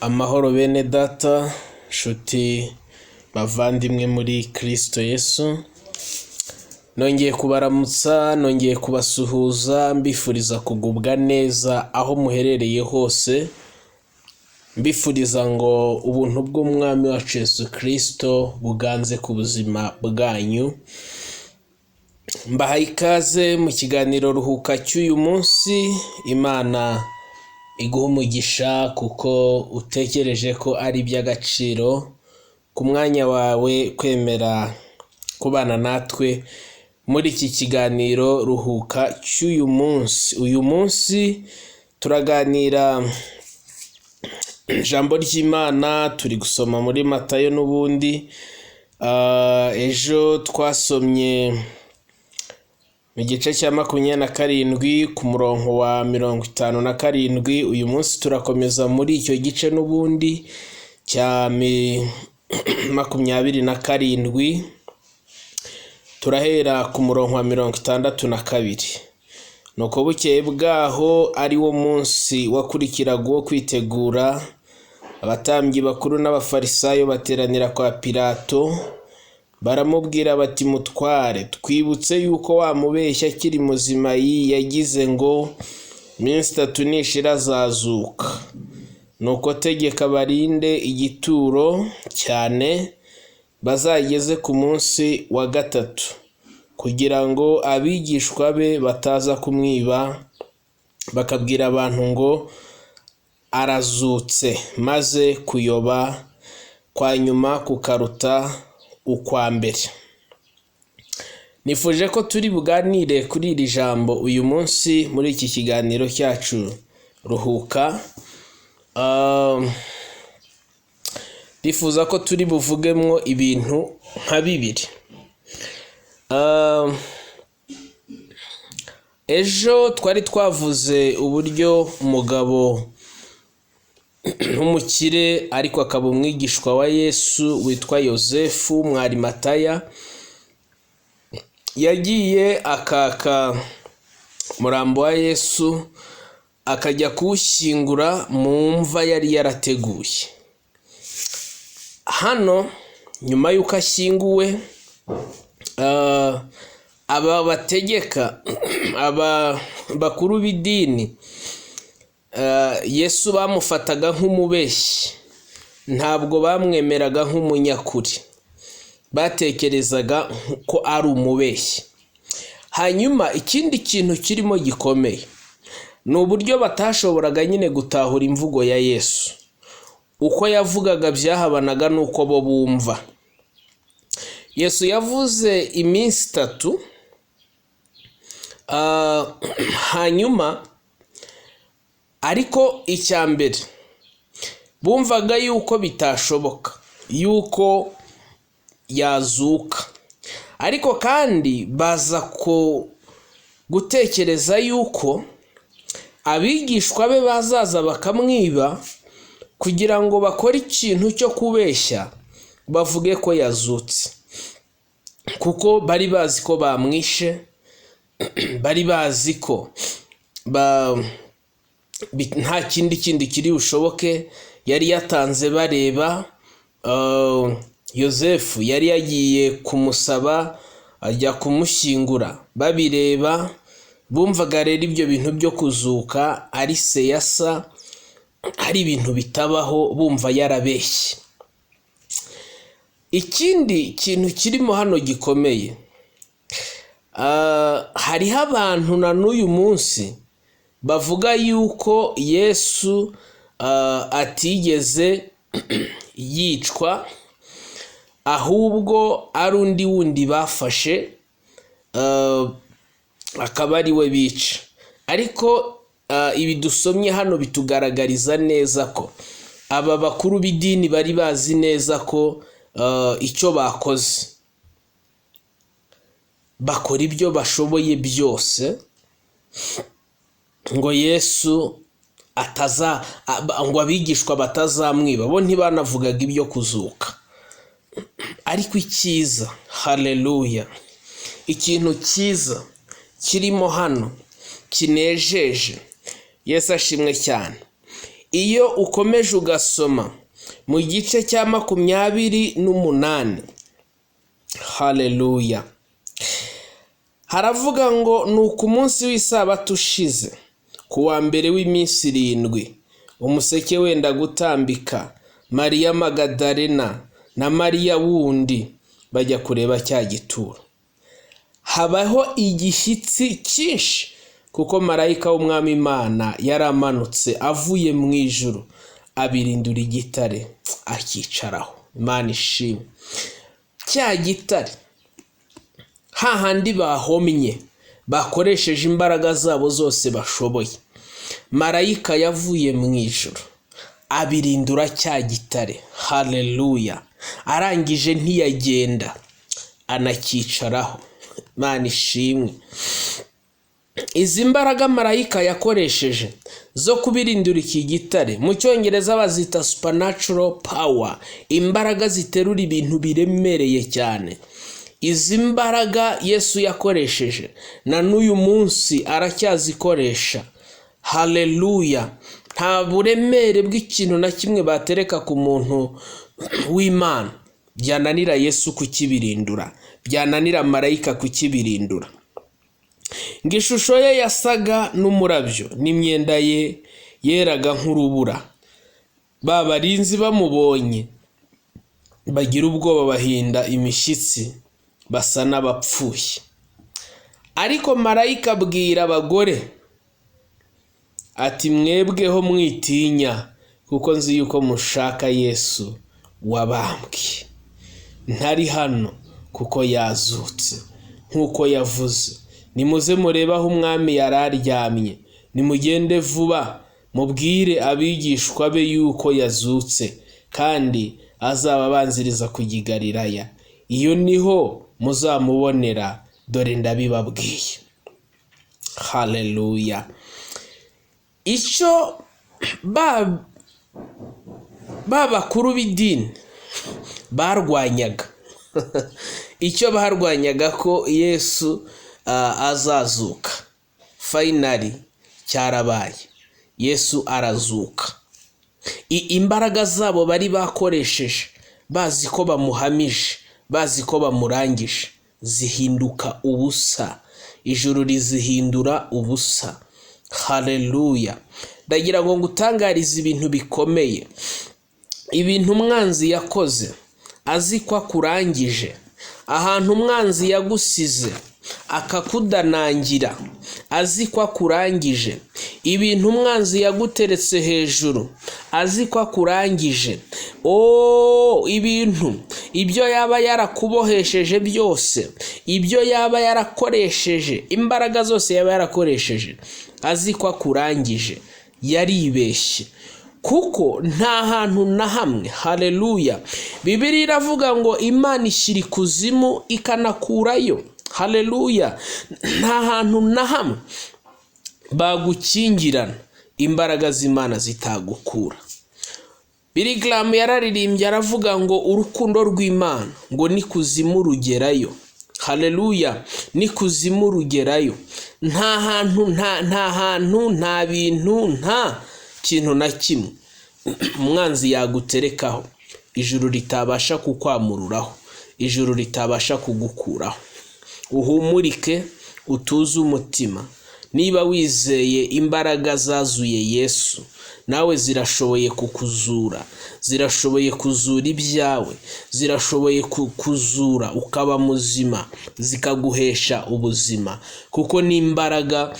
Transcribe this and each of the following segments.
Amahoro bene data, nshuti bavandimwe muri Kristo Yesu, nongeye kubaramutsa, nongeye kubasuhuza, mbifuriza kugubwa neza aho muherereye hose, mbifuriza ngo ubuntu bw'Umwami wacu Yesu Kristo buganze ku buzima bwanyu. Mbahaye ikaze mu kiganiro Ruhuka cy'uyu munsi. Imana iguha umugisha kuko utekereje ko ari iby'agaciro ku mwanya wawe kwemera kubana natwe muri iki kiganiro Ruhuka cy'uyu munsi. Uyu munsi turaganira ijambo ry'Imana, turi gusoma muri Matayo n'ubundi. Ejo twasomye mu gice cya 27 ku murongo wa 57. Uyu munsi turakomeza muri icyo gice n'ubundi cya 27, turahera ku murongo wa 62. Nuko bukeye bwaho, ari wo munsi wakurikiraga uwo kwitegura, abatambyi bakuru n'Abafarisayo bateranira kwa Pilato, baramubwira bati: "Mutware, twibutse yuko wa mubeshyi akiri muzima yagize ngo iminsi 3 nishira azazuka. Nuko tegeka barinde igituro cyane, bazageze ku munsi wa gatatu, kugira ngo abigishwa be bataza kumwiba bakabwira abantu ngo arazutse, maze kuyoba kwa nyuma kukaruta ukwa mbere." Nifuje ko turi buganire kuri iri jambo uyu munsi muri iki kiganiro cyacu Ruhuka. Ndifuza ko turi buvugemwo ibintu nka bibiri. Ejo twari twavuze uburyo umugabo w'umukire ariko akaba umwigishwa wa Yesu witwa Yosefu Mwarimataya yagiye akaka umurambo wa Yesu, akajya kuwushyingura mu mva yari yarateguye. Hano nyuma y'uko ashyinguwe, aba bategeka, aba bakuru b'idini, Yesu bamufataga nk'umubeshyi, ntabwo bamwemeraga nk'umunyakuri, batekerezaga ko ari umubeshyi. Hanyuma ikindi kintu kirimo gikomeye ni uburyo batashoboraga nyine gutahura imvugo ya Yesu. Uko yavugaga byahabanaga n'uko bo bumva. Yesu yavuze iminsi 3, hanyuma ariko icya mbere bumvaga yuko bitashoboka yuko yazuka, ariko kandi baza gutekereza yuko abigishwa be bazaza bakamwiba kugira ngo bakore ikintu cyo kubeshya, bavuge ko yazutse, kuko bari bazi ko bamwishe, bari bazi ko nta kindi kiri bushoboke. Yari yatanze bareba. Yosefu yari yagiye kumusaba, ajya kumushyingura babireba. Bumvaga rero ibyo bintu byo kuzuka ari seyasa, ari ibintu bitabaho, bumva yarabeshye. Ikindi kintu kirimo hano gikomeye, hariho abantu na n'uyu munsi bavuga yuko Yesu atigeze yicwa, ahubwo ari undi wundi bafashe, akaba ari we bica. Ariko ibi dusomye hano bitugaragariza neza ko aba bakuru b'idini bari bazi neza ko icyo bakoze, bakora ibyo bashoboye byose ngo Yesu ataza, ngo abigishwa batazamwiba. Bo ntibanavugaga ibyo kuzuka. Ariko icyiza, haleluya, ikintu cyiza kirimo hano kinejeje, Yesu ashimwe cyane. Iyo ukomeje ugasoma mu gice cya 28, haleluya, haravuga ngo: "Ni uku munsi w'isabato ushize, ku wa mbere w'iminsi 7, umuseke wenda gutambika, Mariya Magadarena na Mariya wundi bajya kureba cya gituro. Habaho igishyitsi cyinshi, kuko marayika w'Umwami Imana yaramanutse avuye mu ijuru, abirindura igitare, akicaraho." Imana ishimwe. Cya gitare, hahandi bahomye, bakoresheje imbaraga zabo zose bashoboye, marayika yavuye mu ijuru abirindura cya gitare. Haleluya. Arangije ntiyagenda, anacyicaraho. Imana ishimwe. Izi mbaraga marayika yakoresheje zo kubirindura iki gitare, mu Cyongereza bazita supernatural power, imbaraga ziterura ibintu biremereye cyane. Izi mbaraga Yesu yakoresheje, na n'uyu munsi aracyazikoresha. Haleluya. Nta buremere bw'ikintu na kimwe batereka ku muntu w'Imana byananira Yesu kukibirindura, byananira marayika kukibirindura. Ngo ishusho ye yasaga n'umurabyo, n'imyenda ye yeraga nk'urubura. Ba barinzi bamubonye bagira ubwoba, bahinda imishyitsi, basa n'abapfuye. Ariko marayika abwira abagore ati: "Mwebweho mwitinya, kuko nzi yuko mushaka Yesu wabambwe. Ntari hano, kuko yazutse nk'uko yavuze. Nimuze murebe aho Umwami yari aryamye. Nimugende vuba mubwire abigishwa be yuko yazutse, kandi azaba abanziriza kujya i Galilaya. Iyo niho muzamubonera. Dore ndabibabwiye." Haleluya. Icyo ba bakuru b'idini barwanyaga, icyo barwanyaga ko Yesu azazuka, finally cyarabaye. Yesu arazuka. Imbaraga zabo bari bakoresheje bazi ko bamuhamije, bazi ko bamurangije, zihinduka ubusa. Ijuru rizihindura ubusa. Haleluya. Ndagira ngo ngutangarize ibintu bikomeye, ibintu umwanzi yakoze azi ko akurangije, ahantu umwanzi yagusize akakudanangira azi ko akurangije, ibintu umwanzi yaguteretse hejuru azi ko akurangije, o ibintu ibyo yaba yarakubohesheje byose, ibyo yaba yarakoresheje, imbaraga zose yaba yarakoresheje azi ko akurangije, yaribeshye, kuko nta hantu na hamwe. Haleluya. Bibiliya iravuga ngo Imana ishyira ikuzimu ikanakurayo. Haleluya. Nta hantu na hamwe bagukingirana imbaraga z'Imana zitagukura. Billy Graham yararirimbye aravuga ngo urukundo rw'Imana ngo n'ikuzimu rugerayo. Haleluya, n'ikuzimu rugerayo. Nta hantu, nta hantu, nta bintu, nta kintu na kimwe umwanzi yaguterekaho ijuru ritabasha kukwamururaho, ijuru ritabasha kugukuraho. Uhumurike, utuze umutima. Niba wizeye imbaraga zazuye Yesu, nawe zirashoboye kukuzura, zirashoboye kuzura ibyawe, zirashoboye kukuzura ukaba muzima, zikaguhesha ubuzima, kuko n'imbaraga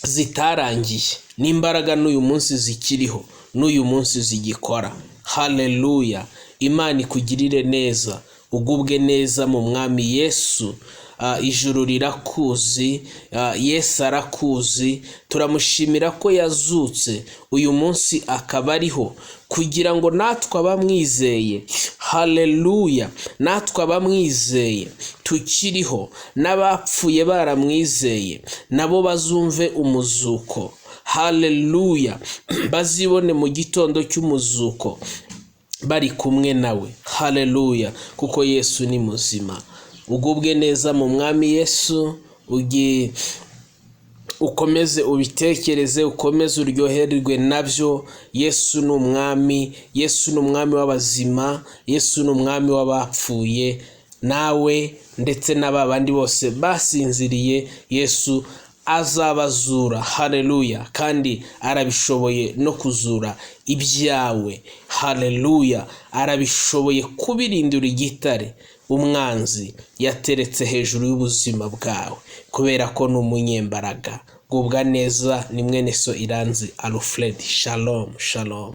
zitarangiye, n'imbaraga n'uyu munsi zikiriho, n'uyu munsi zigikora. Haleluya. Imana ikugirire neza, ugubwe neza mu Mwami Yesu. Ijuru rirakuzi, Yesu arakuzi. Turamushimira ko yazutse, uyu munsi akaba ariho kugira ngo natwe abamwizeye, haleluya, natwe abamwizeye tukiriho, n'abapfuye baramwizeye nabo bazumve umuzuko. Haleluya. Bazibone mu gitondo cy'umuzuko bari kumwe nawe. Haleluya, kuko Yesu ni muzima. Ugubwe neza mu Mwami Yesu. Ukomeze ubitekereze, ukomeze uryoherwe nabyo. Yesu ni umwami, Yesu ni umwami w'abazima, Yesu ni umwami w'abapfuye. Nawe ndetse n'aba bandi bose basinziriye, Yesu azabazura. Haleluya! Kandi arabishoboye no kuzura ibyawe. Haleluya! Arabishoboye kubirindura igitare umwanzi yateretse hejuru y'ubuzima bwawe, kubera ko ni umunyembaraga. Gubwa neza. Ni mwene so Iranzi Alfred. Shalom, shalom.